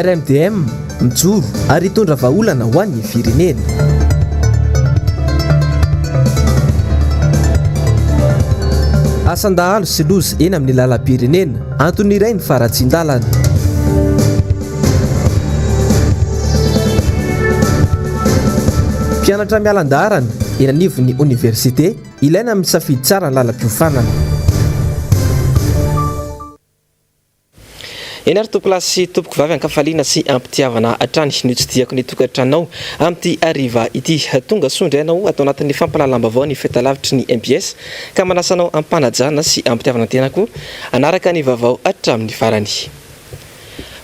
RMDM, mijoro ary hitondra vahaolana ho an'ny firenena. Asan-dahalo sy loza eny amin'ny lalam-pirenena, antony iray ny faharatsian-dalana. Mpianatra miala an-daharana eny anivon'ny oniversite, ilaina ny misafidy tsara ny lalam-piofanana. Eny ary tompokolahy sy tompokovavy ankafaliana sy ampitiavana hatrany no itsidihako ny tokantranonao amin'ity hariva ity. Tonga soa indray ianao ato anatin'ny fampahalalam-baovao ny fahitalavitry ny mbs ka manasa anao am-panajana sy am-pitiavana tena koa hanaraka ny vaovao hatramin'ny farany.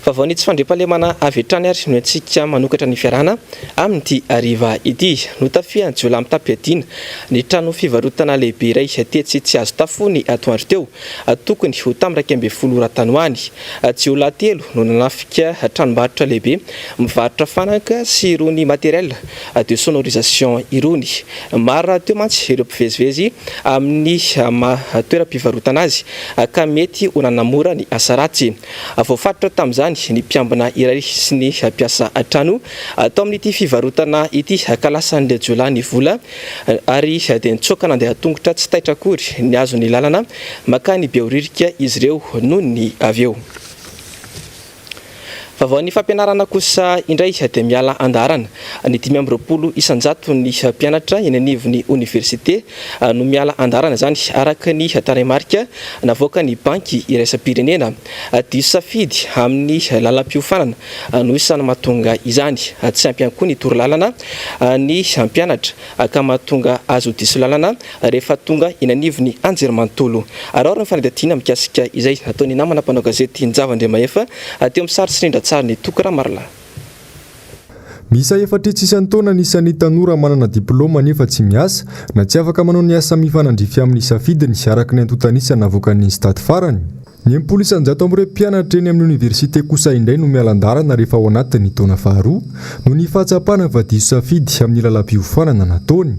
Vaovao ny tsy fandriampahalemana avy hatrany ary no entintsika manokatra ny fiarahana amin'ity hariva ity. Notafihan'ny jiolahy mitam-piadiana ny trano fivarotana lehibe iray tetsy Tsiazotafo ny atoandro teo. Tokony ho tamin'ny 11 ora tany ho any. Jiolahy telo no nanafika tranombarotra lehibe mivarotra fanaka sy irony matériel de sonorisation irony. Maro rahateo mantsy ireo mpivezivezy amin'ny maha toeram-pivarotana azy ka mety ho nanamora ny asa ratsy. Voafaritra tamin'izany ny mpiambina iray sy ny mpiasa trano tao amin'ity fivarotana ity ka lasan'ireo jiolahy ny vola ary dia nitsoaka nandeha an-tongotra tsy taitra akory nihazo ny lalana mankany Behoririka izy ireo nony avy eo. Vaovaon'ny fampianarana kosa indray dia miala an-daharana. Ny 25 isan-jaton'ny mpianatra eny anivon'ny oniversite no miala an-daharana izany araka ny tarehimarika navoakan'ny Banky iraisam-pirenena. Diso safidy amin'ny lalam-piofanana no isan'ny mahatonga izany. Tsy ampy ihany koa ny torolalana ny mpianatra ka mahatonga azy ho diso lalana rehefa tonga eny anivon'ny anjerimanontolo. Araho ary ny fanadihadiana mikasika izay nataon'ny namana mpanao gazety Njava Andriamahefa teo amin'ny sary sy rindran-tsarin'i Toky Ramarolahy. Miisa efatra hetsy isan-taona ny isan'ny tanora manana diplaoma nefa tsy miasa na tsy afaka manao ny asa mifanandrify amin'ny safidiny, araka ny antontan'isa navoakan'ny Instat farany. Ny 60 isan-jato amin'ireo mpianatra eny amin'ny oniversite kosa indray no miala an-dalana rehefa ao anatin'ny taona faharoa, noho ny fahatsapana fa diso safidy amin'ny lalam-piofanana nataony.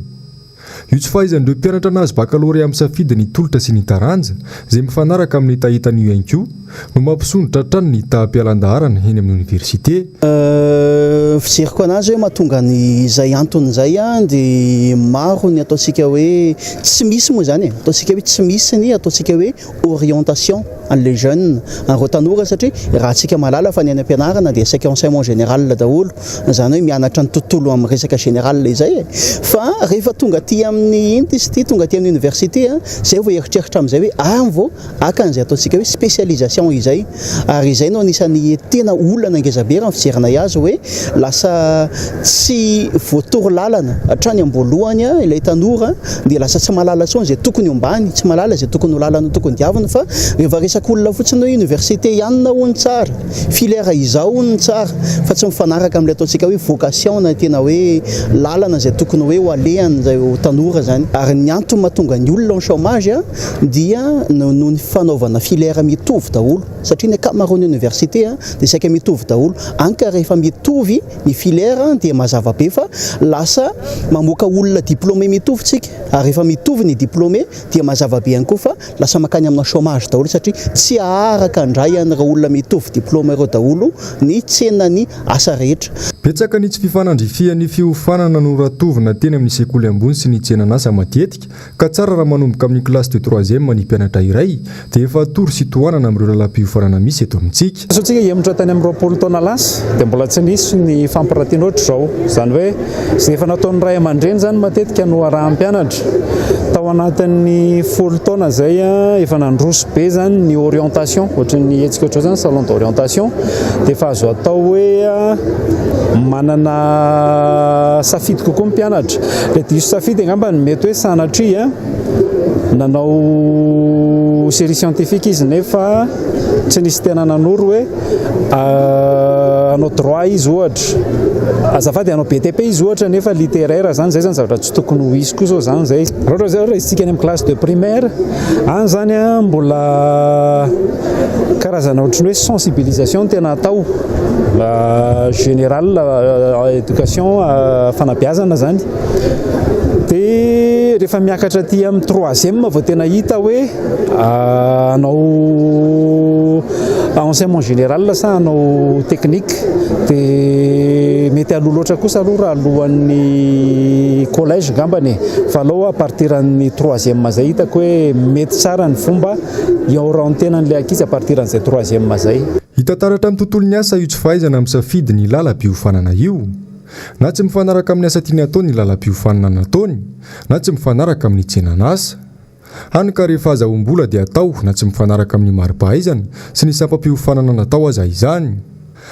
Io tsy fahaizan'ireo mpianatra nahazo bakalorea misafidy ny tolotra sy ny taranja, izay mifanaraka amin'ny hetahetan'io ihany koa, no mampisondrotra hatrany ny taham-pialan-daharana eny amin'ny oniversite. Fijeriko anazy hoe mahatonga ny izay antony izay dia maro ny ataontsika hoe tsy misy moa izany e, ataontsika hoe tsy misy ny ataontsika hoe orientation an'ilay jeune, an'ireo tanora satria raha antsika mahalala fa ny any am-pianarana dia saika enseignement général daholo, izany hoe mianatra ny tontolo amin'ny resaka général izay e, fa rehefa tonga aty amin'ny inona izy ity, tonga aty amin'ny université izay vao eritreritra amin'izay hoe any vao haka an'izay ataontsika hoe spécialisation izay, ary izay no anisan'ny tena olana ngeza be raha ny fijerinay azy hoe lasa tsy voatoro lalana hatrany am-boalohany ilay tanora dia lasa tsy mahalala intsony izay tokony hombany, tsy mahalala izay tokony ho lalana tokony diaviny fa rehefa resaka olona fotsiny hoe université ihany hono tsara, filière izao hono tsara fa tsy mifanaraka amin'ilay ataontsika hoe vocation na tena hoe lalana izay tokony hoe ho alehan'izay tanora izany. Ary ny antony mahatonga ny olona en chômage dia noho ny fanaovana filière mitovy daholo satria ny ankamaroan'ny université dia saika mitovy daholo, any ka rehefa mitovy ny filière dia mazava be fa lasa mamoaka olona diplômé mitovy tsika ary rehefa mitovy ny diplômé dia mazava be ihany koa fa lasa mankany amina chômage daholo satria tsy haharaka indray an'ireo olona mitovy diplôme ireo daholo ny tsenan'ny asa rehetra. Betsaka ny tsy fifanandrifian'ny fiofanana noratovina teny amin'ny sekoly ambony sy ny tsenan'asa matetika Ka tsara raha manomboka amin'ny classe de troisième ny mpianatra iray dia efa atoro sy tohanana amin'ireo lalam-piofanana misy eto amintsika. Sao tsika hihemotra tany amin'ny 20 taona lasa dia mbola tsy nisy ny fampiratiana ohatr'izao. Izany hoe izay efa nataon'ny ray aman-dreny izany matetika no arahan'ny mpianatra. Tao anatin'ny folo taona izay efa nandroso be izany ny orientation, ohatran'ny hetsika ohatr'izao izany salon d'orientation dia efa azo atao hoe manana safidy kokoa ny mpianatra. Ilay diso safidy angamba no mety hoe sanatria nanao série scientifique izy nefa tsy nisy tena nanoro hoe hanao droit izy ohatra. Azafady hanao BTP izy ohatra nefa littéraire zany, zay zany zavatra tsy tokony ho hisy koa zao zany zay. Raha ohatra zao raisintsika any amin'ny classe de primaire, any zany mbola karazana ohatran'ny hoe sensibilisation no tena atao. Général éducation fanabeazana zany. Dia rehefa miakatra aty amin'ny troisième vao tena hita hoe hanao enseignement général sa hanao technique. Dia mety aloha loatra kosa aloha raha alohan'ny collège angambany e, fa aleo à partir an'ny troisième zay hitako hoe mety tsara ny fomba hiorientena an'ilay ankizy à partir an'izay troisième zay. Hita taratra amin'ny tontolon'ny asa io tsy fahaizana misafidy ny lalam-piofanana io. Na tsy mifanaraka amin'ny asa tiany atao ny lalam-piofanana nataony, na tsy mifanaraka amin'ny tsenan'asa. Hany ka rehefa azahoam-bola dia atao na tsy mifanaraka amin'ny mari-pahaizana sy ny sampam-piofanana natao aza izany.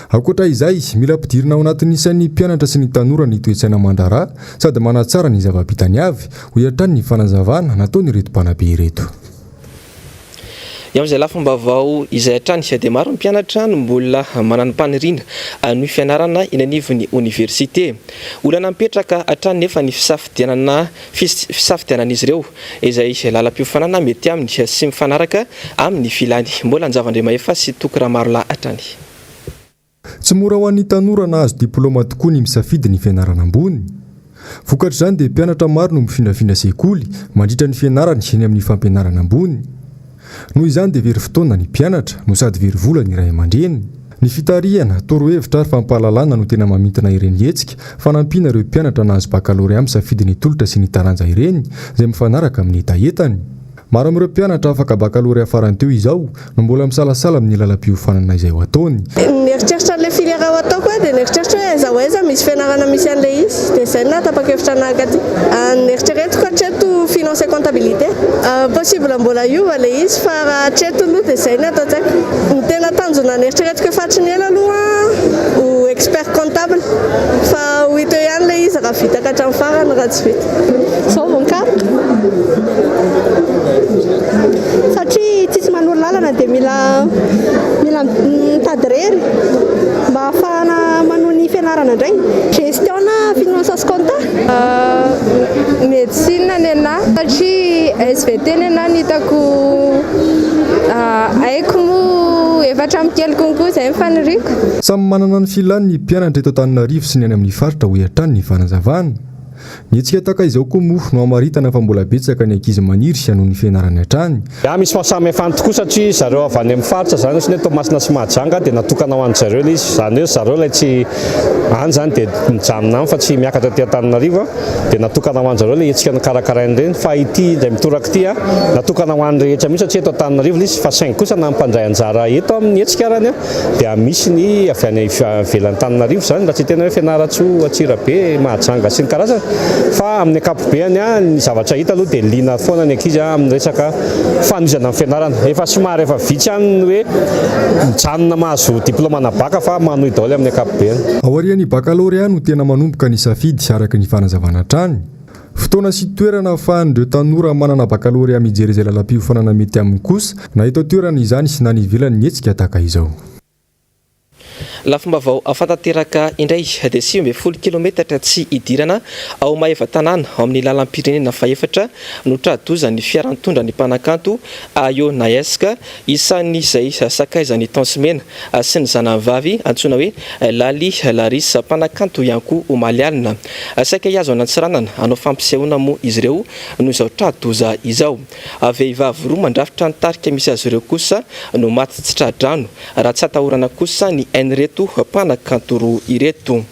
Ankoatra izay, mila ampidirina ao anatin'ny sain'ny mpianatra sy ny tanora ny toe-tsaina mandraharaha sady manatsara ny zava-bitany avy, hoy hatrany ny fanazavana nataon'ireto mpanabe ireto. Eo amin'izay lafim-baovao izay hatrany dia maro ny mpianatra no mbola manam-paniriana hanohy fianarana eny anivon'ny oniversite. Olana mipetraka hatrany nefa ny fisafidianana fisafidianan'izy ireo izay lalam-piofanana mety aminy sy mifanaraka amin'ny filany. Mbola Anjavandriamahefa sy Toky Ramarolahy hatrany. Tsy mora ho an'ny tanora nahazo diplaoma tokoa ny misafidy ny fianarana ambony. Vokatr'izany dia mpianatra maro no mifindrafindra sekoly mandritra ny fianarany eny amin'ny fampianarana ambony. Noho izany dia very fotoana ny mpianatra no sady very vola ny ray aman-dreny. Ny fitarihana, torohevitra ary fampahalalana no tena mamintina ireny hetsika fanampiana ireo mpianatra nahazo bakalorea misafidy ny tolotra sy ny taranja ireny izay mifanaraka amin'ny hetahetany. Maro amin'ireo mpianatra afaka bakalorea farany teo izao no mbola misalasala amin'ny lalam-piofanana izay ho ataony. Nieritreritra an'ilay filière ho ataoko aho dia nieritreritra hoe aiza ho aiza misy fianarana misy an'ilay izy dia izay no nahatapa-kevitra anah aty. Neritreretiko hatreto finance et comptabilité. Possible mbola hiova ilay izy fa raha hatreto aloha dia izay no ato an-tsaiko. Ny tena tanjona neritreretiko efa hatry ny ela aloha ho expert comptable fa ho hita eo ihany ilay izy raha vita ka hatramin'ny farany raha tsy vita. Izao vao mikaroka satria tsisy manoro lalana dia mila mila mitady irery mba hahafahana manohy ny fianarana indray. Gestion na finance sy compta. Médecine ny anahy satria SVT ny anahy no hitako haiko moa efa hatramin'ny kely konkoa izay ny faniriako. Samy manana ny filany ny mpianatra eto Antananarivo sy ny any amin'ny faritra hoy hatrany ny fanazavana. Ny hetsika tahaka izao koa moa no hamaritana fa mbola betsaka ny ankizy maniry hanohy ny fianarany hatrany. Ya, misy fahasamihafany tokoa satria zareo avy any amin'ny faritra izany ohatran'ny hoe Toamasina sy Mahajanga dia natokana ho an-dry zareo ilay izy, izany hoe zareo ilay tsy any izany dia mijanona any fa tsy miakatra aty Antananarivo dia natokana ho an-dry zareo ilay hetsika nokarakaraina ireny fa ity indray mitoraka ity natokana ho an'ny rehetra mihitsy satria eto Antananarivo ilay izy fa saingy kosa na ny mpandray anjara eto amin'ny hetsika arany Dia misy ny avy any ivelan'Antananarivo izany, raha tsy hiteny hoe Fianarantsoa, Antsirabe, Mahajanga sy ny karazany. Fa amin'ny ankapobeny, ny zavatra hita aloha dia liana foana ny ankizy amin'ny resaka fanohizana ny fianarana. Efa somary efa vitsy ihany ny hoe mijanona mahazo diplaoma-na baka fa manohy daholo amin'ny ankapobeny. Aorian'ny bakalorea no tena manomboka ny safidy, araka ny fanazavana hatrany. Fotoana sy toerana ahafahan'ireo tanora manana bakalorea mijery izay lalam-piofanana mety aminy kosa, na eto an-toerana izany na any ivelany ny hetsika tahaka izao. Lafim-baovao hafatanteraka indray dia 19 kilometatra tsy idirana ao Maevatanàna ao amin'ny lalam-pirenena fahefatra no tra-doza ny fiara nitondra ny mpanakanto Ayo Naesk Isan'izay sakaizan'i Tence Mena sy ny zanany vavy antsoina hoe Laly Larissa, mpanakanto ihany koa omaly alina. Saika hihazo an'Antsiranana hanao fampisehoana moa izy ireo noho izao tra-doza izao. Vehivavy roa mandrafitra ny tarika misy azy ireo kosa no maty tsy tra-drano, raha tsy atahorana kosa ny ain'ireto mpanakanto roa ireto.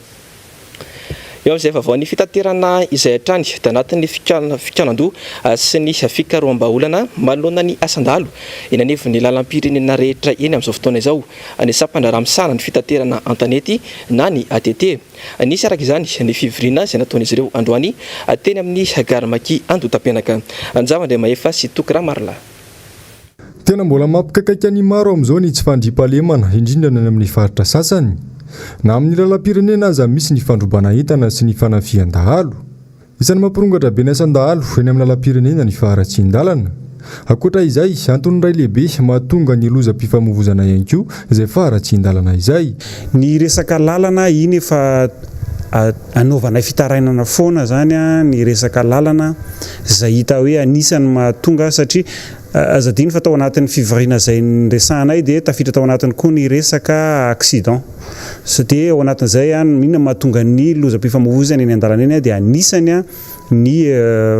Eo amin'izay vaovaon'ny fitaterana izay hatrany dia anatin'ny fikaonandoha sy ny fikaroham-bahaolana manoloana ny asan-dahalo eny anivon'ny lalam-pirenena rehetra eny amin'izao fotoana izao ny sampandraharaha misahana ny fitaterana an-tanety na ny ATT. Nisy araka izany ny fivoriana izay nataon'izy ireo androany teny amin'ny Gare Maki Andotapenaka. Njava Andriamahefa sy Toky Ramarolahy. Tena mbola mampikaikaika ny maro amin'izao ny tsy fandriampahalemana, indrindra ny any amin'ny faritra sasany. Na amin'ny lalam-pirenena aza misy ny fandrobana entana sy ny fanafihan-dahalo. Isan'ny mampirongatra be ny asan-dahalo eny amin'ny lalam-pirenena ny faharatsian-dalana. Ankoatra izay, antony iray lehibe mahatonga ny lozam-pifamoivozana ihany koa izay faharatsian-dalana izay. Ny resaka lalana, iny efa anaovanay fitarainana foana izany ny resaka lalana izay hita hoe anisan'ny mahatonga satria Aza adino fa tao anatin'ny fivoriana izay niresahanay dia tafiditra tao anatiny koa ny resaka accident. Satria ao anatin'izay, inona no mahatonga ny lozam-pifamoivoizana eny an-dalana eny dia anisany ny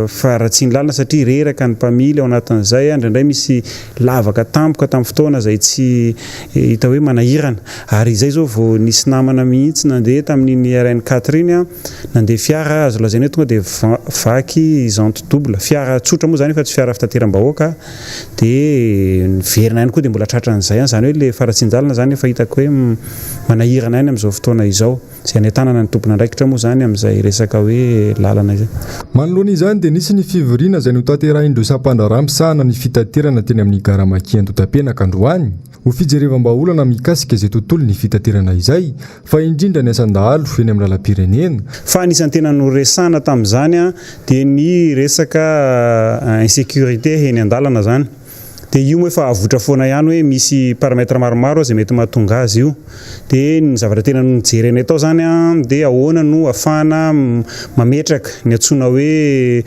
faharatsian'ny lalana satria reraka ny mpamily ao anatin'izay, indraindray misy lavaka tampoka tamin'ny fotoana izay tsy hita hoe manahirana. Ary izay izao vao nisy namana mihitsy nandeha tamin'iny RN quatre iny, nandeha fiara azo lazaina hoe tonga dia vaky jante double, fiara tsotra moa izany fa tsy fiara fitateram-bahoaka, dia niverina ihany koa dia mbola tratran'izay ihany, izany hoe ilay faharatsian-dalana izany efa hitako hoe manahirana ihany amin'izao fotoana izao. Izay anentanana ny tompon'andraikitra moa izany amin'izay resaka hoe lalana izay. Manoloana izany dia nisy ny fivoriana izay notanterahin'ireo sampandraharaha misahana ny fitaterana teny amin'ny gara Maki Andotapenaka androany ho fijerevam-bahaolana mikasika izay tontolon'ny fitaterana izay fa indrindra ny asan-dahalo eny amin'ny lalam-pirenena. Fa anisan'ny tena noresahana tamin'izany dia ny resaka insécurité eny an-dalana izany. Dia io moa efa avotra foana ihany hoe misy paramètre maromaro izay mety mahatonga azy io. Dia ny zavatra tena nojerenay tao izany dia ahoana no ahafahana mametraka ny antsoina hoe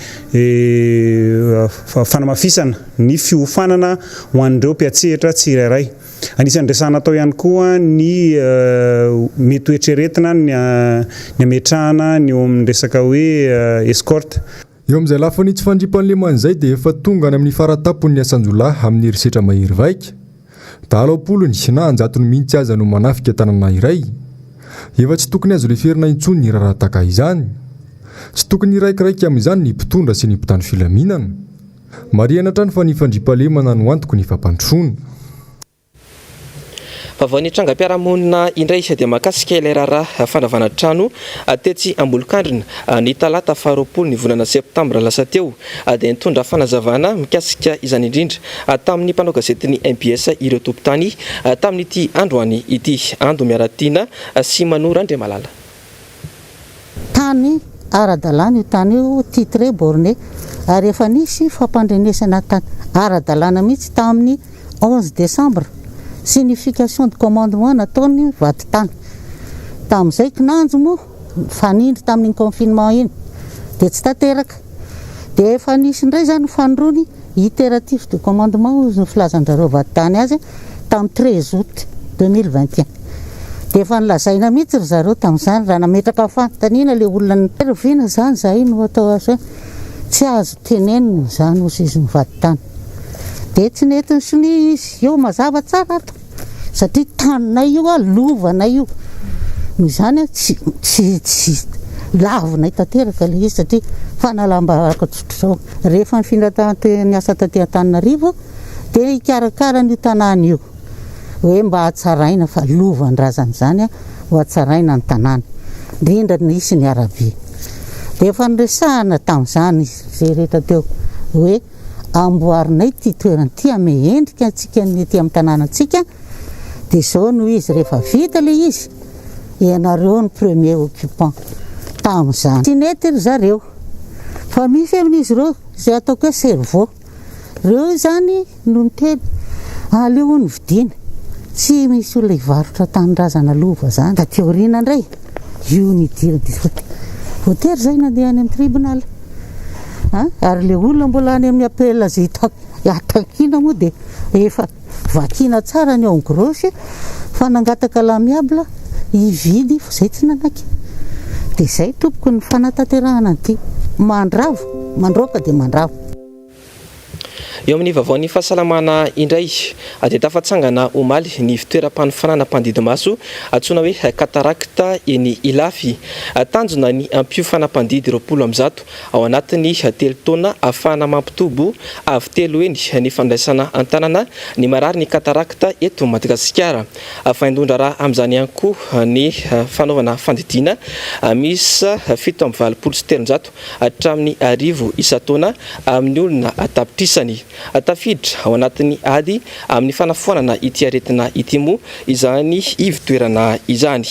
fanamafisana ny fiofanana ho an'ireo mpiantsehatra tsirairay. Anisan'ny resahana tao ihany koa ny mety ho eritreretina ny hametrahana ny eo amin'ny resaka hoe escorte. Eo amin'izay lafiny tsy fandriampahalemana izay dia efa tonga any amin'ny fara-tampony ny asan-jiolahy amin'ny herisetra mahery vaika. Dahalo am-polony na an-jatony mihitsy aza no manafika tanàna iray. Efa tsy tokony azo leferina intsony ny raharaha tahaka izany. Tsy tokony hiraikiraiky amin'izany ny mpitondra sy ny mpitandro filaminana. Marihana hatrany fa ny fandriampahalemana no antoky ny fampandrosoana. Vaovao nitrangam-piarahamonina indray dia mahakasika ilay raharaha fandravana trano tetsy Ambolokandrina ny talata faharoapolo ny volana septambra lasa teo dia nitondra fanazavana mikasika izany indrindra tamin'ny mpanao gazetin'ny mbs ireo tompon-tany tamin'ity androany ity. Ando Miaratiana sy Mano Randriamalala. Tany ara-dalàna io tany io, titré borné, ary efa nisy fampandrenesana ara-dalàna mihitsy tamin'ny 11 décembre, signification de commandement nataon'ny vadintany. Tamin'izay kinanjo moa nifanindry tamin'iny confinement iny dia tsy tanteraka. Dia efa nisy indray izany ny fanindroany Itératif de commandement hozy ny filazan-drareo vadintany azy tamin'ny 13 août 2021. Dia efa nolazaina mihitsy ry zareo tamin'izany raha nametraka fanontaniana ilay olona ny Rahoviana izany izahay no atao azy hoe tsy azo tenenina izany hozy izy ny vadintany. Dia tsy nety ny sonia izy. Eo mazava tsara ato. Satria taninay io, lovanay io. Noho izany tsy tsy tsy lavinay tanteraka ilay izy satria fanalam-baraka tsotr'izao. Rehefa nifindra taty niasa taty Antananarivo dia hikarakara an'io tanàna io hoe mba hatsaraina fa lovan-drazana izany ho hatsaraina ny tanàna. Indrindra nisy ny arabe. Dia efa niresahana tamin'izany izay rehetra teo hoe amboarinay ity toerana ity ame endrika antsika ny ety amin'ny tanànantsika dia izao no izy rehefa vita ilay izy ianareo ny premier occupant tamin'izany. Tsy nety ry zareo fa misy amin'izy ireo izay ataoko hoe cerveau ireo izany no niteny aleo hono vidiana tsy misy olona hivarotra tanindrazana lova izany. Taty aoriana indray io nidirana voatery izay nandeha any amin'ny tribunal. An! Ary le olona mbola any amin'ny appel izay takiana moa dia efa vakiana tsara ny ao amin'ny grosse fa nangataka l'amiable hividy fa izay tsy nanaiky. Dia izay tompoko ny fanatanterahana an'ity. Mandrava, mandroaka dia mandrava. Eo amin'ny vaovaon'ny fahasalamana indray dia tafatsangana omaly ny fitoeram-panofanana mpandidy maso antsoina hoe cataracte eny Ilafy. Tanjona ny hampiofana mpandidy 120 ao anatin'ny telo taona ahafahana mampitobo avo telo heny ny fandraisana an-tanana ny marary ny cataracte eto Madagasikara. Vaindohan-draharaha amin'izany ihany koa ny fanaovana fandidiana miisa 387 hatramin'ny arivo isan-taona amin'ny olona an-tapitrisany. Tafiditra ao anatin'ny ady amin'ny fanafoanana ity aretina ity moa izany ivon-toerana izany.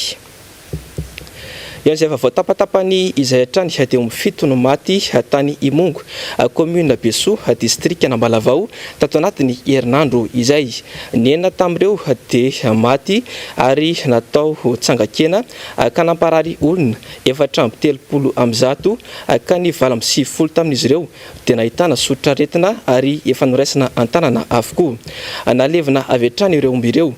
Eo amin'izay vaovao tapatapany izay hatrany dia omby fito no maty tany Imongo, kaominina Besoa, distrikan'Ambalavao, tato anatin'ny herinandro izay. Ny enina tamin'ireo dia maty ary natao tsangan-kena ka namparary olona 134 ka ny 98 tamin'izy ireo dia nahitana soritr'aretina ary efa noraisina an-tanana avokoa. Nalevina avy hatrany ireo omby ireo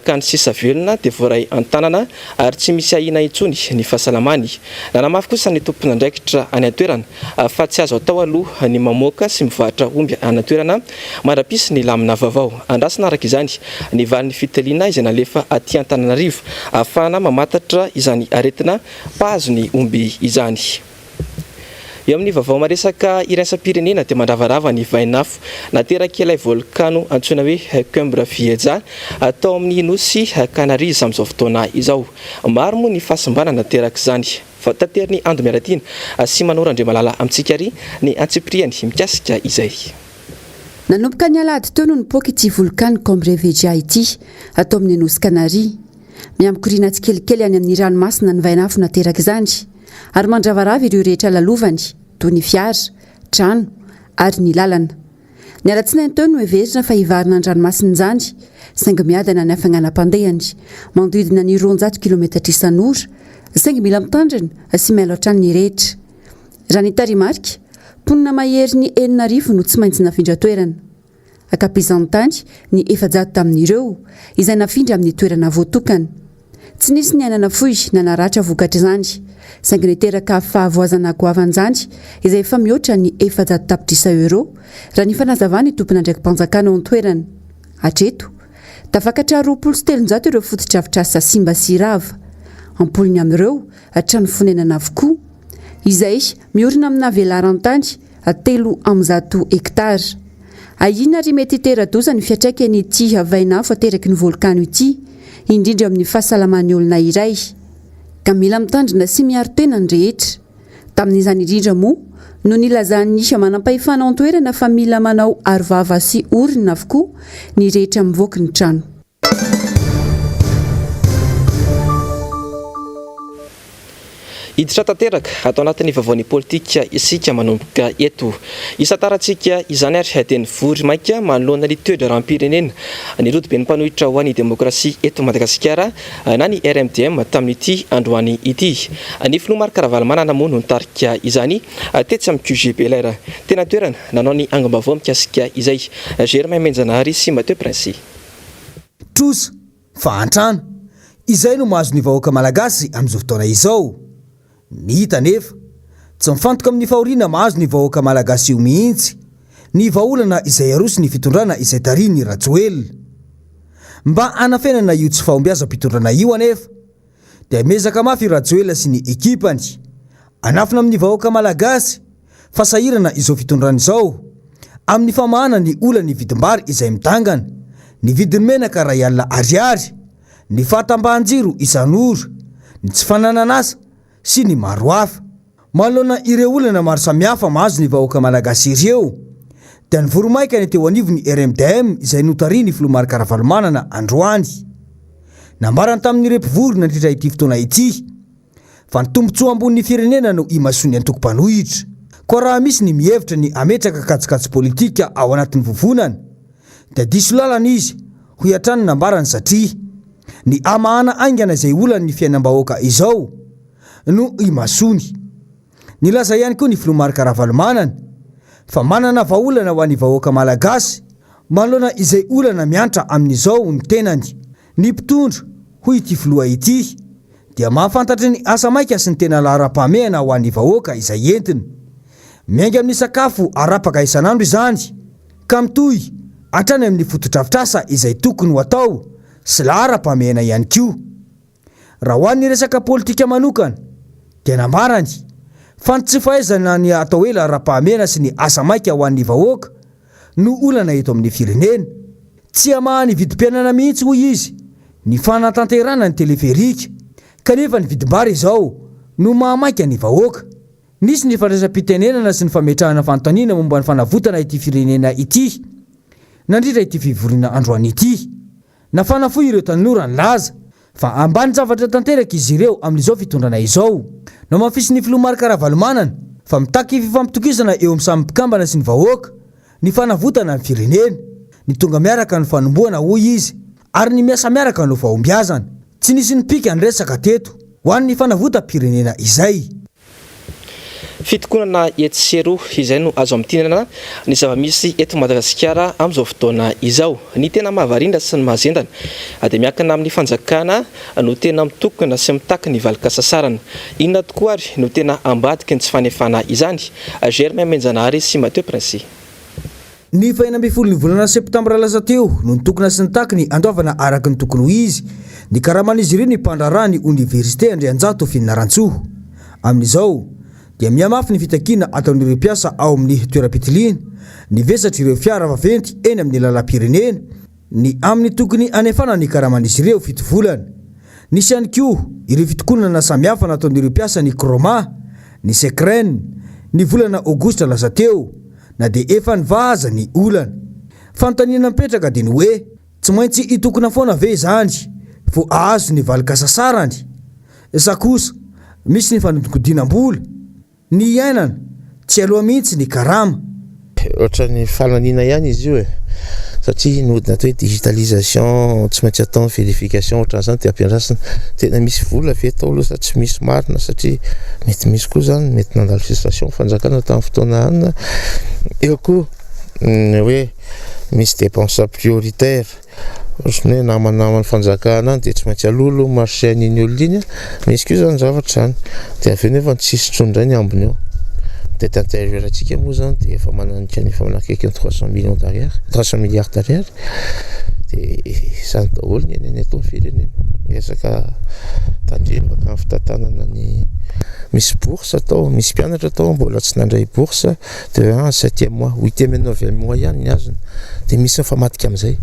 ka ny sisa velona dia voaray an-tanana ary tsy misy ahiana intsony ny fahasalamany. Nanamafy kosa ny tompon'andraikitra any an-toerana fa tsy azo atao aloha ny mamoaka sy mivarotra omby any an-toerana mandra-pisy ny lamina vaovao. Andrasana araka izany ny valin'ny fitiliana izay nalefa aty Antananarivo ahafahana mamantatra izany aretina mpahazo ny omby izany. Eo amin'ny vaovao maresaka iraisam-pirenena dia mandravarava ny vainafo naterak'ilay volkano antsoina hoe Cumbre Vieja tao amin'ny nosy Canaries amin'izao fotoana izao. Maro moa ny fahasimbana naterak'izany. Taterin'i Ando Miaratiana sy Manoro Andriamalala amintsika ary ny antsipiriany mikasika izay. Nanomboka ny alahady teo no nipoaka ity volkano Cumbre Vieja ity ato amin'ny nosy Canaries. Mihamikoriana tsikelikely any amin'ny ranomasina ny vainafo naterak'izany. ary mandravarava ireo rehetra lalovany, toy ny fiara, trano, ary ny lalana. Ny alatsinainy teo no heverina fa hivarina an-dranomasina izany, saingy miadana ny hafainganam-pandehany, manodidina ny 200 kilometatra isan'ora, saingy mila mitandrina sy mialo hatrany ny rehetra. Raha ny tarehimarika, mponina maherin'ny 6000 no tsy maintsy nafindra toerana. Ankapizantany ny 400 tamin'ireo, izay nafindra amin'ny toerana voatokana. Tsy nisy ny aina nafoy na naratra vokatr'izany, saingy niteraka fahavoazana goavana izany, izay efa mihoatra ny 400 tapitrisa euros, raha ny fanazavan'ny tompon'andraiki-panjakana ao an-toerana. Hatreto, tafakatra 320 ireo fotodrafitrasa simba sy rava. Am-polony amin'ireo, trano fonenana avokoa, izay miorina amina velaran-tany 103 hektara. Ahiana ary mety hitera-doza ny fiantraikan'ity vainafo ateraky ny volkano ity, indrindra eo amin'ny fahasalaman'ny olona iray. Ka mila mitandrina sy miaro tena ny rehetra. Tamin'izany indrindra moa no nilazan'ny manampahefana ao an-toerana fa mila manao arovava sy orona avokoa ny rehetra mivoaka ny trano. Hiditra tanteraka ato anatin'ny vaovaon'ny politika isika manomboka eto. Hisantarantsika izany ary dia nivory maika manoloana ny toe-draharaham-pirenena ny rodoben'ny mpanohitra ho an'ny demokrasia eto Madagasikara na ny RMDM tamin'ity androany ity. Ny filoha Marc Ravalomanana moa no nitarika izany tetsy amin'ny QG Bel'Air. Teny an-toerana nanao ny angom-baovao mikasika izay Germain Menjanahary sy Mathieu Princy. Trosa, fahantrana, izay no mahazo ny vahoaka malagasy amin'izao fotoana izao. Ny hita anefa, tsy mifantoka amin'ny fahoriana mahazo ny vahoaka malagasy io mihitsy ny vahaolana izay aroson'ny fitondrana izay tarihin'i Rajoelina. Mba hanafenana io tsy fahombiazam-pitondrana io anefa, dia miezaka mafy i Rajoelina sy ny ekipany hanafina amin'ny vahoaka malagasy fa sahirana izao fitondrana izao amin'ny famahana ny olan'ny vidim-bary izay midangana, ny vidin'ny menaka iray alina ariary, ny fahatambahan-jiro isan'ora, ny tsy fananan'asa sy ny maro hafa. Manoloana ireo olana maro samihafa mahazo ny vahoaka malagasy ireo dia nivory maika ny teo anivon'ny RMDM izay notarihin'ny filoha Marc Ravalomanana androany. Nambarany tamin'ireo mpivory nandritra ity fotoana ity fa ny tombontsoa ambonin'ny firenena no imasoan'ny antoko mpanohitra. Koa raha misy ny mihevitra ny hametraka kajikajy politika ao anatin'ny vovonana dia diso lalana izy, hoy hatrany ny nambarany satria ny hamahana haingana izay olan'ny fiainam-bahoaka izao no imasoany. Nilaza ihany koa ny filoha Marc Ravalomanana fa manana vahaolana ho an'ny vahoaka malagasy manoloana izay olana miantra amin'izao ny tenany. Ny mpitondra, hoy ity filoha ity, dia mahafantatra ny asa maika sy ny tena laharam-pahamehana ho an'ny vahoaka izay entiny. Miainga amin'ny sakafo arapaka isan'andro izany ka mitohy hatrany amin'ny fotodrafitrasa izay tokony ho atao sy laharam-pahamehana ihany koa. Raha ho an'ny resaka politika manokana dia nambarany fa ny tsy fahaizana ny atao hoe laharam-pahamehana sy ny asa maika ho an'ny vahoaka no olana eto amin'ny firenena. Tsy hamaha ny vidim-piainana mihitsy hoy izy ny fanatanterahana ny teleferika kanefa ny vidim-bary izao no mahamaika ny vahoaka. Nisy ny fandraisam-pitenenana sy ny fametrahana fanontaniana momba ny fanavotana ity firenena ity nandritra ity fivoriana androany ity. Nafana fo ireo tanora nilaza. Fa ambanin-javatra tanteraka izy ireo amin'izao fitondrana izao. Nohamafisin'ny filoha Marc Ravalomanana fa mitaky fifampitokisana eo amin'ny samy mpikambana sy ny vahoaka ny fanavotana ny firenena. Ny tonga miaraka no fanombohana, hoy izy, ary ny miasa miaraka no fahombiazana. Tsy nisy nipika ny resaka teto ho an'ny fanavotam-pirenena izay. Fitokonana etsy sy eroa, izay no azo amintinana ny zava-misy eto Madagasikara amin'izao fotoana izao. Ny tena mahavariana sy ny mahazendana dia miankina amin'ny fanjakana no tena mitokona sy mitaky ny valin-kasasarana. Inona tokoa ary no tena ambadiky ny tsy fanefana izany? Germain Menjanahary sy Mathieu Princi. Ny faha 16 ny volana septambra lasa teo no nitokona sy nitaky ny handoavana araka ny tokony ho izy ny karaman'izy ireo ny mpandraharaha ny oniversite Andrianjato Fianarantsoa. Amin'izao dia mihamafy ny fitakiana ataon'ireo mpiasa ao amin'ny toeram-pitiliana ny vesatr'ireo fiara vaventy eny amin'ny lalam-pirenena ny amin'ny tokony hanefana ny karaman'izy ireo fito volana. Nisy ihany koa ireo fitokonana samihafa nataon'ireo mpiasa ny Croma, ny Secren, ny volana aogositra lasa teo, na dia efa nivaha aza ny olana. Fanontaniana mipetraka dia ny hoe, tsy maintsy hitokona foana ve izany vao hahazo ny valin-kasasarany? Sa kosa misy ny fanodinkodinam-bola? Ny iainana, tsy aloha mihitsy ny karama. Ohatran'ny fahalaniana ihany izy io e, satria ny atao hoe digitalisation tsy maintsy atao ny verification ohatran'izany dia ampiandrasina. Tena misy vola ve tao aloha sa tsy misy marina satria mety misy koa izany mety nandalo frustration ny fanjakana tamin'ny fotoana anona. Eo koa ny hoe misy dépense prioritaire. Ohatran'ny hoe namanaman'ny fanjakana any dia tsy maintsy aloha aloha marché an'iny olona iny an, misy koa izany zavatra izany, dia avy eo nefa tsy hisy intsony indray ny ambiny eo, dette intérieure antsika moa izany dia efa mananika ny efa manakaiky ny 300 millions d'ariary, 300 milliards d'ariary, dia izany daholo ny iainana eto amin'ny firenena, miezaka tandrevaka ny fitantanana ny, misy bourse atao, misy mpianatra atao mbola tsy nandray bourse. De un septième mois, huitième et neuvième mois ihany ny azony, de misy mifamadika amin'izay.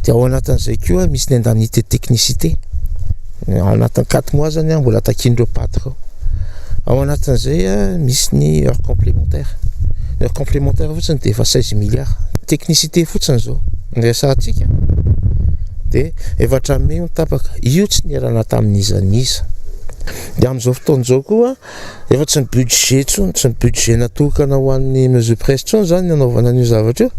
De ao anatin'izay koa misy ny indemnité technicité, ao anatin'ny quatre mois zany an mbola takian'ireo paty ireo. Ao anatin'izay misy ny heure complémentaire, ny heure complémentaire fotsiny de efa 16 milliards, technicité fotsiny zao ny resahantsika de efa hatramin'ny io tapaka, io tsy nierana tamin'iza n'iza. De amin'izao fotoana izao koa Efa tsy ny budget intsony, tsy ny budget natokana ho an'ny mesure presse intsony izany ny anaovana an'io zavatra io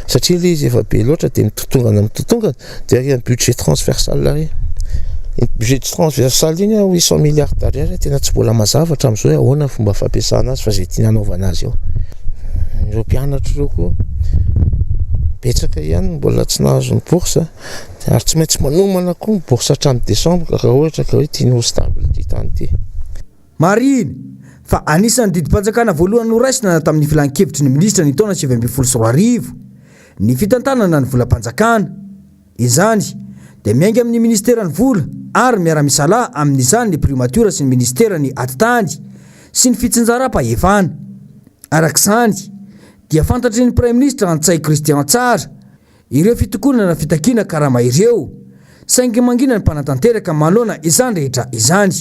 satria ilay izy efa be loatra dia mitotongana mitotongana dia ary amin'ny budget transversal ary. Iny budget transversal iny an 800 milliards d'ariary tena tsy mbola mazava hatramin'izao hoe ahoana ny fomba fampiasana azy fa izay tiana hanaovana azy eo. Ireo mpianatra ireo koa betsaka ihany no mbola tsy nahazo ny bourse ary tsy maintsy manomana koa ny bourse hatramin'ny décembre raha ohatra ka hoe tiana ho stable ity tany ity. Marihina fa anisan'ny didim-panjakana voalohany noraisina tamin'ny filan-kevitry ny minisitra ny taona 2019 ny fitantanana ny volam-panjakana. Izany dia miainga amin'ny minisiteran'ny vola ary miara-misalahy amin'izany ny priomatiora sy ny minisiteran'ny atitany sy ny fitsinjaram-pahefana. Araka izany dia fantatry ny praiminisitra Ntsay Christian tsara Ireo fitokonana fitakiana karama ireo, saingy mangina ny mpanatanteraka manoloana izany rehetra izany.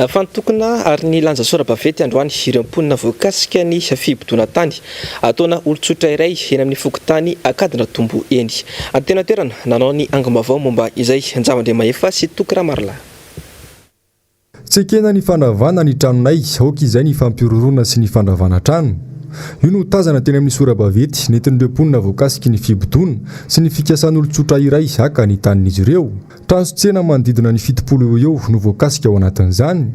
Fantokona ary nilanja sora-baventy androany ireo mponina voakasika ny fibodoana tany ataona olon-tsotra iray eny amin'ny fokontany Ankadindratombo eny. Teny an-toerana, nanao ny angom-baovao momba izay Njava Andriamahefa sy Toky Ramarolahy. Tsy ekena ny fandravana ny tranonay, aoka izay ny fampihorohoroana sy ny fandravana trano. Io no tazana teny amin'ny sora-baventy nentin'ireo mponina voakasiky ny fibodoana sy ny fikasan'olon-tsotra iray haka ny tanin'izy ireo. Trano sy tsena manodidina ny 70 eo ho eo no voakasika ao anatin'izany.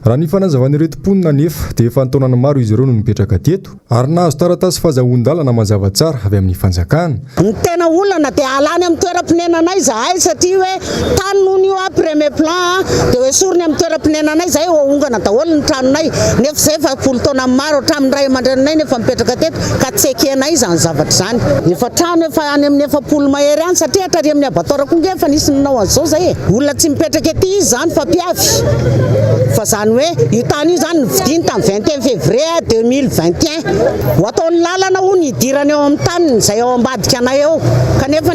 Raha ny fanazavan'ireto mponina anefa dia efa an-taonany maro izy ireo no nipetraka teto. Ary nahazo taratasy fazahoan-dalana mazava tsara avy amin'ny fanjakana. Ny tena olana dia alany amin'ny toeram-ponenanay izahay satria hoe tany hono io premier plan dia ho esoriny amin'ny toeram-ponenanay izahay ho ahongana daholo ny tranonay nefa izay efa am-polo taona maro hatramin'ny ray aman-dreninay no efa mipetraka teto ka tsy ekenay izany zavatra izany. Efa trano efa any amin'ny 40 mahery any satria hatrary amin'ny abattoir koa nge efa nisy nanao an'izao izay e! Olona tsy mipetraka ety izy izany fa mpiavy fa. Koa izany hoe io tany io izany novidiany tamin'ny 21 février 2021. Ho ataony lalana hono hidirany eo amin'ny taniny izay ao ambadika anay eo. Kanefa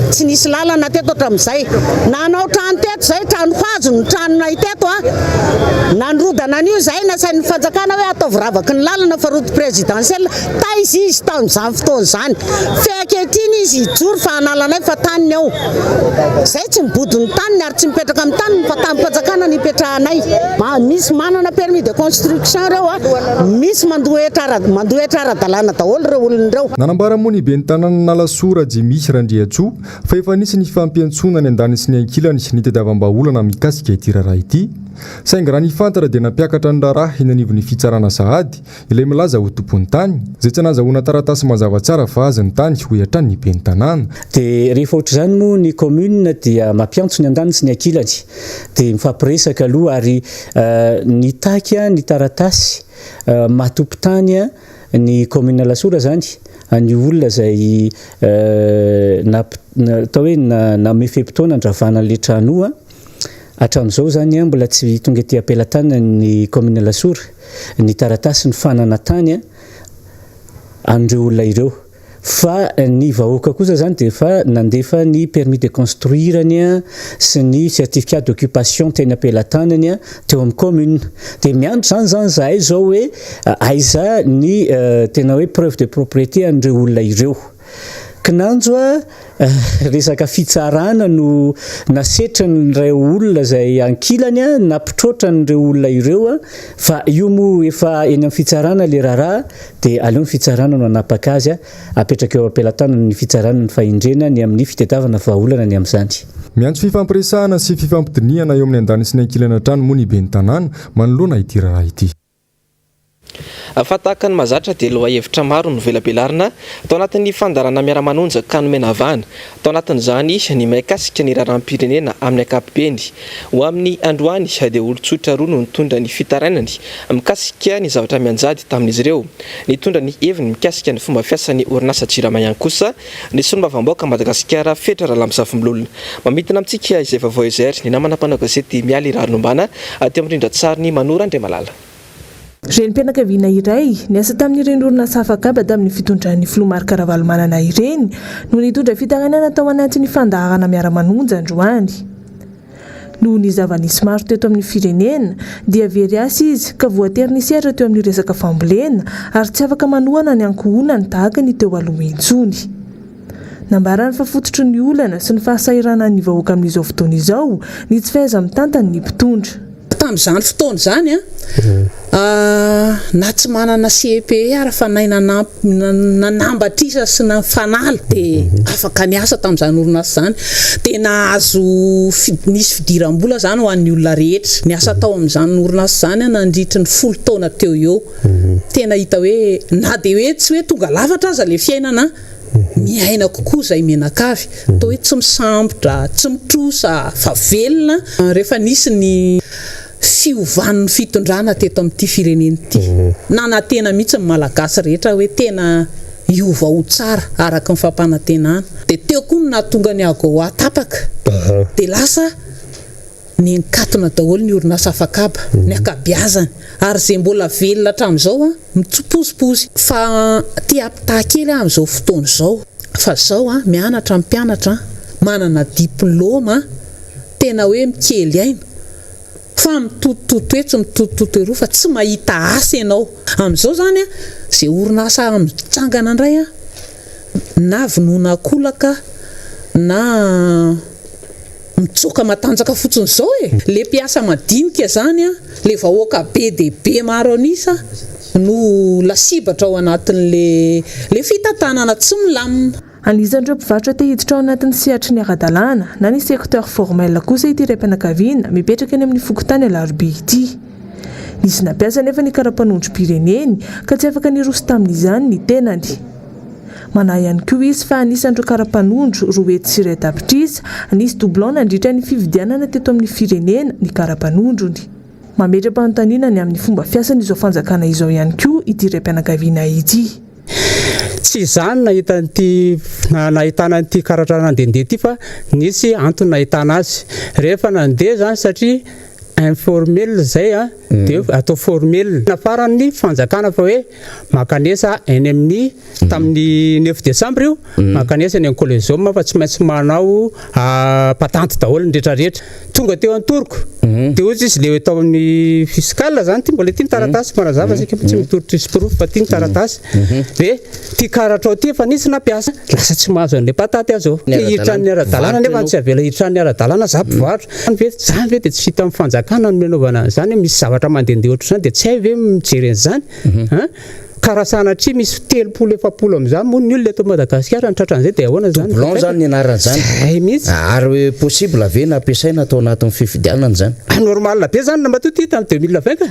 tsy nisy lalana teto hatramin'izay. Nanao trano teto izay, trano hazo ny tranonay teto. Nandrodana an'io izahay, nasain'ny fanjakana hoe ataovy ravaky ny lalana fa route présidentielle. Taiza izy tamin'izany fotoana izany? Fe ankehitriny izy hijoro fa hanala anay fa taniny ao. Izay tsy mibodo ny taniny ary tsy mipetraka amin'ny taniny fa tanim-panjakana no ipetrahanay. Misy manana permis de construction ireo, misy mandoa hetra ara mandoa hetra ara-dalàna daholo ireo olona ireo. Nanambara moa ny ben'ny tanànan'Alasora Jimmy Randriantsoa fa efa nisy ny fifampiantsoana ny andaniny sy ny ankilany nitadiavam-bahaolana mikasika ity raharaha ity. Saingy raha ny fantatra dia nampiakatra ny raharaha eny anivon'ny fitsarana sahady Ilay milaza ho tompon'ny tany, izay tsy nahazahoana taratasy mazava tsara fa azy ny tany, hoy hatrany ny ben'ny tanàna. Dia rehefa ohatr'izany moa ny commune dia mampiantso ny andaniny sy ny ankilany dia mifampiresaka aloha ary nitaky ny taratasy maha tompon-tany ny commune Alasora izany an'io olona izay atao hoe namehy fe-potoana handravana an'ilay trano io. Hatramin'izao izany mbola tsy tonga ety am-pelatanan'ny kaominina Alasora ny taratasy ny fanana-tany an'ireo olona ireo. Fa ny vahoaka kosa izany dia efa nandefa ny permis de construire-ny sy ny certificat d'occupation teny am-pelatanany teo amin'ny commune. Dia miandry izany izany izahay izao hoe aiza ny tena hoe preuve de propriété an'ireo olona ireo. Kinanjo a, resaka fitsarana no nasetrin'ireo olona izay ankilany a, nampitroatra an'ireo olona ireo a, fa io moa efa eny amin'ny fitsarana ilay raharaha dia aleo ny fitsarana no hanapaka azy a, apetraka eo am-pelatanany ny fitsarana ny fahendrena ny amin'ny fitadiavana vahaolana ny amin'izany. Miantso fifampiresahana sy fifampidinihana eo amin'ny andaniny sy ny ankilany hatrany moa ny ben'ny tanàna manoloana ity raharaha ity. Fa tahaka ny mahazatra dia lohahevitra maro no velabelarina tao anatin'ny fandaharana Miara-manonja ka nomena vahana. Tao anatin'izany ny mahakasika ny raharaham-pirenena amin'ny ankapobeny. Ho amin'ny androany dia olon-tsotra roa no nitondra ny fitarainany mikasika ny zavatra mianjady tamin'izy ireo. Nitondra ny heviny mikasika ny fomba fiasan'ny orinasa Jirama ihany kosa ny solombavambahoaka Madagasikara Fetra Ralambozafimbololona. Mamintina amintsika izay vaovao izay ary ny namana mpanao gazety Mialy Raharonombana aty amin'ny rindran-tsarin'i Manoro Andriamalala. Renim-pianakaviana iray, niasa tamin'ireny orinasa afakaba tamin'ny fitondran'ny filoha Marc Ravalomanana ireny, no nitondra fitarainana tao anatin'ny fandaharana Miara-manonja androany. Noho ny zava-nisy maro teto amin'ny firenena, dia very asa izy ka voatery nisehatra teo amin'ny resaka fambolena ary tsy afaka manohana ny ankohonany tahaka ny teo aloha intsony. Nambarany fa fototry ny olana sy ny fahasahiranan'ny vahoaka amin'izao fotoana izao ny tsy fahaiza-mitantana ny mpitondra. Tamin'izany fotoana izany na tsy manana CEPE ara fa nahay nanampy nanambatra isa sy nifanala dia afaka niasa tamin'izany orinasa izany dia nahazo nisy fidiram-bola izany ho an'ny olona rehetra niasa tao amin'izany orinasa izany aho nandritry ny folo taona teo eo. Tena hita hoe na dia hoe tsy hoe tonga lafatra aza ilay fiainana miaina kokoa izay mianakavy, toa hoe tsy misambotra, tsy mitrosa fa velona rehefa nisy ny fiovan'ny fitondrana teto amin'ity firenena ity. Nanantena mihitsy ny Malagasy rehetra hoe tena hiova ho tsara araka ny fampanantenana. Dia teo koa no nahatonga ny AGOA tapaka. Dia lasa Niankatona daholo ny orinasa afakaba, ny ankabiazany, ary izay mbola velona hatramin'izao mitsopozipozy. Fa te hampitaha kely aho amin'izao fotoana izao, fa izao mianatra ny mpianatra, manana diplaoma, tena hoe mikely aina, fa mitotototo etsy mitotototo eroa fa tsy mahita asa ianao. Amin'izao izany izay orinasa mitsangana indray na vonoina ankolaka na. Mitsoaka matanjaka fotsiny zao e! Le mpiasa madinika zany an, le vahoaka be dia be maro an'isa no lasibatra ao anatin'le le fitantanana tsy milamina. Anisan'ireo mpivarotra te hiditra ao anatin'ny sehatry ny ara-dalàna na ny secteur formel kosa ity raim-pianakaviana mipetraka eny amin'ny fokontany Alarobia ity. Nisy nampiasa anefa ny kara-panondrom-pireneny ka tsy afaka niroso tamin'izany ny tenany. Manahy ihany koa izy fa anisan'ireo kara-panondro 201 tapitrisa nisy doublon nandritra ny fifidianana teto amin'ny firenena ny kara-panondrony. Mametra-panontaniana ny amin'ny fomba fiasan'izao fanjakana izao ihany koa ity raim-pianakaviana ity. Tsy izaho no nahita an'ity nahitana an'ity karatra nandehandeha ity fa nisy antony nahitana azy. Rehefa nandeha izany satria. Informel zay a, de atao formel. Nafaran'ny fanjakana fa hoe mankanesa eny amin'ny tamin'ny neuf décembre io, mankanesa eny amin'ny Collégium fa tsy maintsy manao patente daholo ny rehetra rehetra. Tonga teo an-toroko, de hoy izy le tao amin'ny fiscal zany, ty mbola ty ny taratasy manazava sika fa tsy mitory tsisy porofo fa ty ny taratasy. Hoe ty karatrao ty efa nisy nampiasa, lasa tsy mahazo an'le patate aho zao. Te hiditra ny ara-dalàna nefa tsy avela hiditra ny ara-dalàna za mpivarotra. Zany ve zany ve dia tsy hitan'ny fanjakana no nanaovana an'izany hoe misy zavatra mandehandeha ohatr'izany dia tsy hay ve mijery an'izany an? Ka raha sanatria misy 30 40 amin'izany moa ny olona eto Madagasikara no tratran'izay dia ahoana izany? Doublon zany ny anaran'izany. Zay mihitsy. Ary hoe possible ve nampiasaina tao anatin'ny fifidianana izany? Normal be zany ramatoa ity tamin'ny 2020 ka.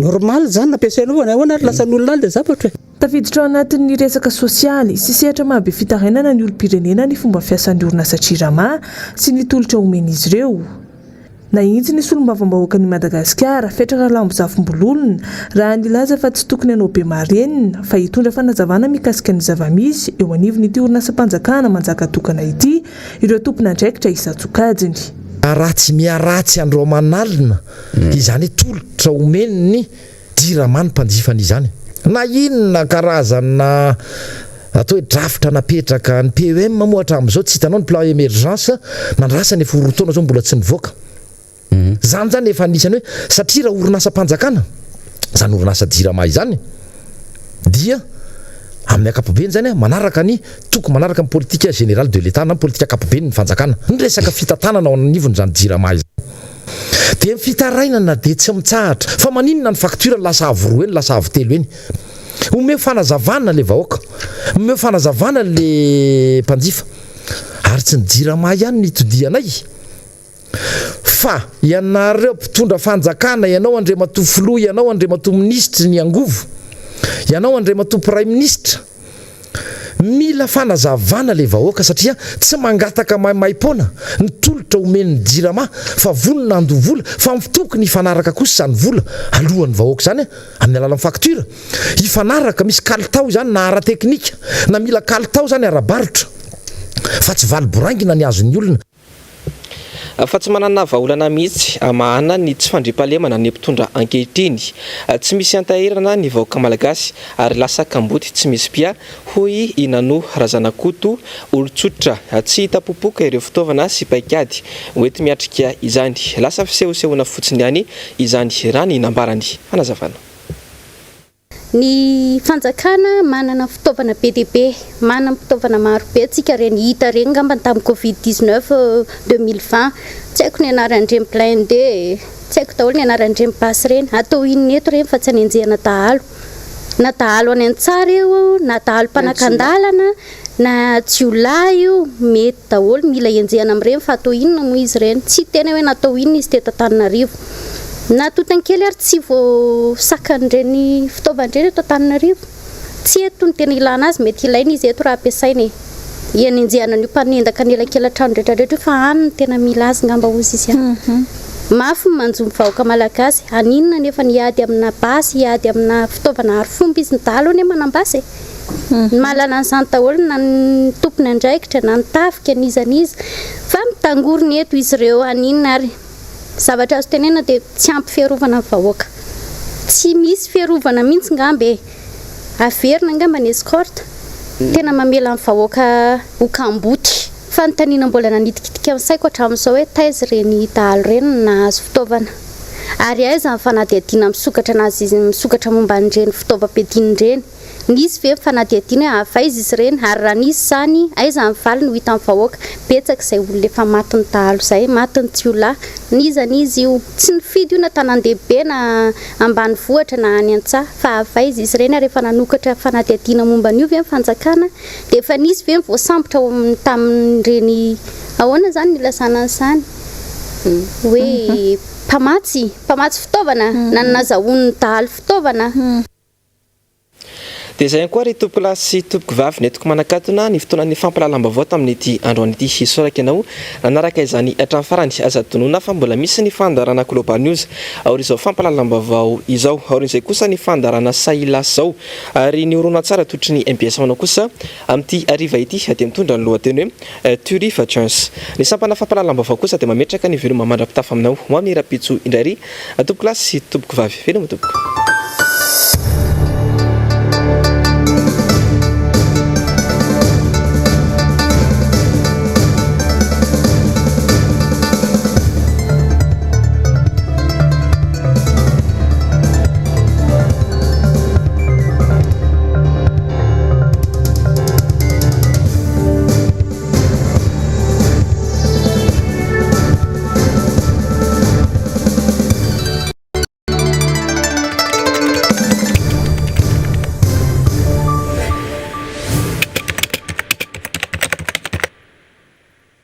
Normal zany nampiasaina io, ahoana ary lasan'olona any ilay zavatra e? Tafiditra ao anatin'ny resaka sosialy sy sehatra mahabe fitarainana ny olom-pirenena ny fomba fiasan'ny orinasa Jirama sy ny tolotra omen'izy ireo. Nahitsy ny solombavambahoakan'i Madagasikara, Fetra Ralambozafimbololona, raha nilaza fa tsy tokony hanao be marenina fa hitondra fanazavana mikasika ny zava-misy eo anivon'ity orinasam-panjakana manjaka tokana ity ireo tompon'andraikitra isan-tsokajiny. Ratsy miharatsy andro aman'alina izany tolotra omen'ny Jirama ny mpanjifany izany. Na inona karazana atao hoe drafitra napetraka, ny PEM moa hatramin'izao tsy hitanao ny plan emergence nandrasana efa ho roa taona izao mbola tsy nivoaka. Izany izany efa anisan'ny hoe satria raha orinasam-panjakana izany orinasa Jirama izany dia amin'ny ankapobeny izany manaraka ny toko manaraka ny politique générale de l'Etat na ny politika ankapobeny ny fanjakana. Ny resaka fitantanana ao anivon'izany Jirama izany. Dia ny fitarainana dia tsy mitsahatra. Fa maninona ny facture lasa avo roa eny, lasa avo telo eny? Omeo fanazavana le vahoaka, omeo fanazavana le mpanjifa. Ary tsy ny jirama ihany no itodihanay fa ianareo mpitondra fanjakana, ianao Andriamatoa Filoha, ianao Andriamatoa Minisitry ny angovo, ianao Andriamatoa Praiminisitra, Mila fanazavana le vahoaka satria tsy mangataka maimaimpoana ny tolotra omen'ny jirama fa vonona handoa vola fa tokony hifanaraka kosa izany vola alohan'ny vahoaka izany amin'ny alalan'ny facture hifanaraka misy kalitao izany na ara-teknika na mila kalitao izany ara-barotra fa tsy valy boraingina ny azon'ny olona. Fa tsy manana vahaolana mihitsy hamahana ny tsy fandriampahalemana ny mpitondra ankehitriny. Tsy misy antaherana ny vahoaka malagasy ary lasa kamboty tsy misy mpiahy, hoy i Nano Razanakoto, olon-tsotra. Tsy hita popoka ireo fitaovana sy paikady hoenti-miatrika izany. Lasa fisehosehoana fotsiny ihany izany, raha ny nambarany. Fanazavana. Ny fanjakana manana fitaovana be dia be, manana fitaovana maro be tsika ireny hita ireny ngambany tamin'ny covid 19 2020, tsy haiko ny anaran'ireny blindé e, tsy haiko daholo ny anaran'ireny basy ireny, atao inona eto ireny fa tsy anenjehana dahalo, na dahalo any an-tsaha ireo, na dahalo mpanakan-dalana, na jiolahy io, mety daholo, mila enjehana amin'ireny fa atao inona moa izy ireny, tsy hiteny aho hoe natao inona izy teto Antananarivo. Na totankely ary tsy voasakan'ireny fitaovana ireny eto Antananarivo. Tsy eto no tena ilana azy, mety ilaina izy eto raha ampiasaina e. Hanenjehana an'io mpanendaka anelakelan-trano rehetra rehetra io fa any no tena mila azy ngamba hozy izy any. Mafy ny manjo ny vahoaka malagasy, haninona nefa ny hiady amina basy, hiady amina fitaovana arifomba izy, ny dahalo anie manam-basy e. Ny mahalala an'izany daholo na ny tompon'andraikitra na ny tafika n'iza n'iza fa mitangorona eto izy ireo, haninona ary. Zavatra azo tenenina dia tsy ampy fiarovana ny vahoaka. Tsy misy fiarovana mihitsy ngamba e. Averina angamba ny escorte. Tena mamela ny vahoaka ho kamboty. Fanontaniana mbola nanitikitika ny saiko hatramin'izao hoe taiza ireny dahalo ireny no nahazo fitaovana? Ary aiza ny fanadihadiana misokatra nazy misokatra momba an'ireny fitaovam-piadiana ireny? Nisy ve ny fanadihadiana hoe avy aiza izy ireny ary raha nisy izany, aiza ny valiny ho hitan'ny vahoaka? Betsaka izay olona efa matin'ny dahalo izay, matin'ny jiolahy. N'iza n'iza io. Tsy nifidy io na tanàn-dehibe na ambanivohitra na any an-tsaha. Fa avy aiza izy ireny ary efa nanokatra fanadihadiana momba an'io ve ny fanjakana? Dia efa nisy ve ny voasambotra ao amin'ny tamin'ireny ahoana izany ny ilazana an'izany? Hoe mpamatsy, mpamatsy fitaovana na ny nazahoan'ny dahalo fitaovana? Dia izay ihany koa ry tompokolahy sy tompokovavy nentiko manakatona ny fotoanan'ny fampahalalam-baovao tamin'ity androany ity. Isaorako ianao nanaraka izany hatramin'ny farany. Aza adinoina fa mbola misy ny fandaharana Global News aorian'izao fampahalalam-baovao izao. Aorian'izay kosa ny fandaharana Sahilasy izao. Ary ny horonantsary atolotry ny mbs ho anao kosa amin'ity hariva ity dia mitondra ny lohateny hoe Tury Vachens. Ny sampana fampahalalam-baovao kosa dia mametraka ny veloma mandra-pitafa aminao ho amin'ny rahampitso indray ry tompokolahy sy tompokovavy. Veloma tompoko.